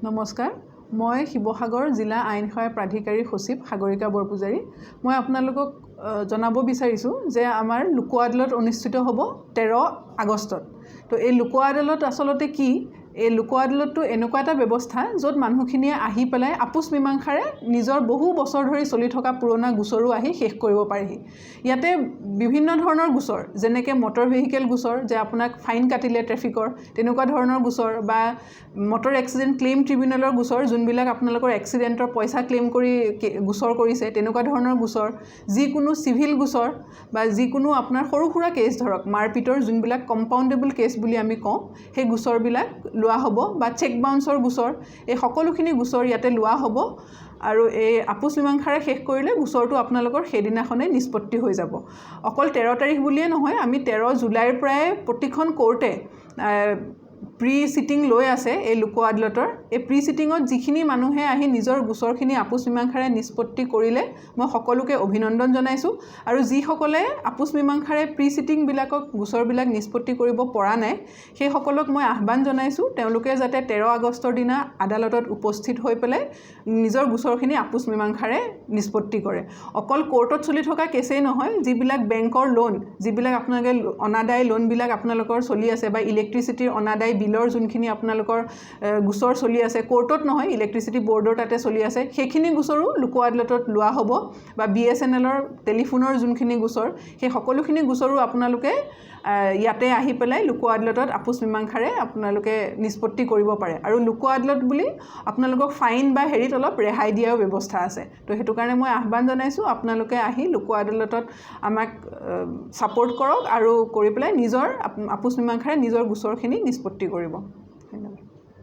নমস্কাৰ, মই শিৱসাগৰ জিলা আইন সেৱা প্ৰাধিকাৰীৰ সচিব সাগৰিকা বৰপূজাৰী। মই আপোনালোকক জনাব বিচাৰিছোঁ যে আমাৰ লোক আদালত অনুষ্ঠিত হ'ব 13 আগষ্টত। তো এই লোক আদালত আচলতে কি? এই লোক আদালতটো এনেকুৱা এটা ব্যৱস্থা য'ত মানুহখিনিয়ে আহি পেলাই আপোচ মীমাংসাৰে নিজৰ বহু বছৰ ধৰি চলি থকা পুৰণা গোচৰো আহি শেষ কৰিব পাৰেহি। ইয়াতে বিভিন্ন ধৰণৰ গোচৰ, যেনেকৈ মটৰ ভেহিকেল গোচৰ, যে আপোনাক ফাইন কাটিলে ট্ৰেফিকৰ, তেনেকুৱা ধৰণৰ গোচৰ, বা মটৰ এক্সিডেণ্ট ক্লেইম ট্ৰিবিউনেলৰ গোচৰ, যোনবিলাক আপোনালোকৰ এক্সিডেণ্টৰ পইচা ক্লেইম কৰি গোচৰ কৰিছে, তেনেকুৱা ধৰণৰ গোচৰ, যিকোনো চিভিল গোচৰ বা যিকোনো আপোনাৰ সৰু সুৰা কেছ, ধৰক মাৰপিটৰ যোনবিলাক কম্পাউণ্ডেবল কেছ বুলি আমি কওঁ, সেই গোচৰবিলাক লোৱা হ'ব, বা চেক বাউন্সৰ গোচৰ, এই সকলোখিনি গোচৰ ইয়াতে লোৱা হ'ব। আৰু এই আপোচ মীমাংসাৰে শেষ কৰিলে গোচৰটো আপোনালোকৰ সেইদিনাখনেই নিষ্পত্তি হৈ যাব। অকল 13 তাৰিখ বুলিয়ে নহয়, আমি 13 জুলাইৰ পৰাই প্ৰতিখন কোৰ্টে প্ৰি চিটিং লৈ আছে এই লোক আদালতৰ। এই প্ৰি চিটিঙত যিখিনি মানুহে আহি নিজৰ গোচৰখিনি আপোচ মীমাংসাৰে নিষ্পত্তি কৰিলে, মই সকলোকে অভিনন্দন জনাইছোঁ। আৰু যিসকলে আপোচ মীমাংসাৰে প্ৰি চিটিংবিলাকক গোচৰবিলাক নিষ্পত্তি কৰিব পৰা নাই, সেইসকলক মই আহ্বান জনাইছোঁ, তেওঁলোকে যাতে 13 আগষ্টৰ দিনা আদালতত উপস্থিত হৈ পেলাই নিজৰ গোচৰখিনি আপোচ মীমাংসাৰে নিষ্পত্তি কৰে। অকল কোৰ্টত চলি থকা কেছেই নহয়, যিবিলাক বেংকৰ লোন, যিবিলাক আপোনালোকে অনাদায় লোনবিলাক আপোনালোকৰ চলি আছে, বা ইলেক্ট্ৰিচিটিৰ অনাদায় বিলৰ যোনখিনি আপোনালোকৰ গোচৰ চলি আছে, কোৰ্টত নহয়, ইলেক্ট্ৰিচিটি ব'ৰ্ডৰ তাতে চলি আছে, সেইখিনি গোচৰো লোক আদালতত লোৱা হ'ব, বা বিএছএনএলৰ টেলিফোনৰ যোনখিনি গোচৰ, সেই সকলোখিনি গোচৰো আপোনালোকে ইয়াতে আহি পেলাই লোক আদালতত আপোচ মীমাংসাৰে আপোনালোকে নিষ্পত্তি কৰিব পাৰে। আৰু লোক আদালত বুলি আপোনালোকক ফাইন বা হেৰিত অলপ ৰেহাই দিয়াৰো ব্যৱস্থা আছে। তো সেইটো কাৰণে মই আহ্বান জনাইছোঁ, আপোনালোকে আহি লোক আদালতত আমাক ছাপোৰ্ট কৰক আৰু কৰি পেলাই নিজৰ আপোচ মীমাংসাৰে নিজৰ গোচৰখিনি নিষ্পত্তি কৰিব।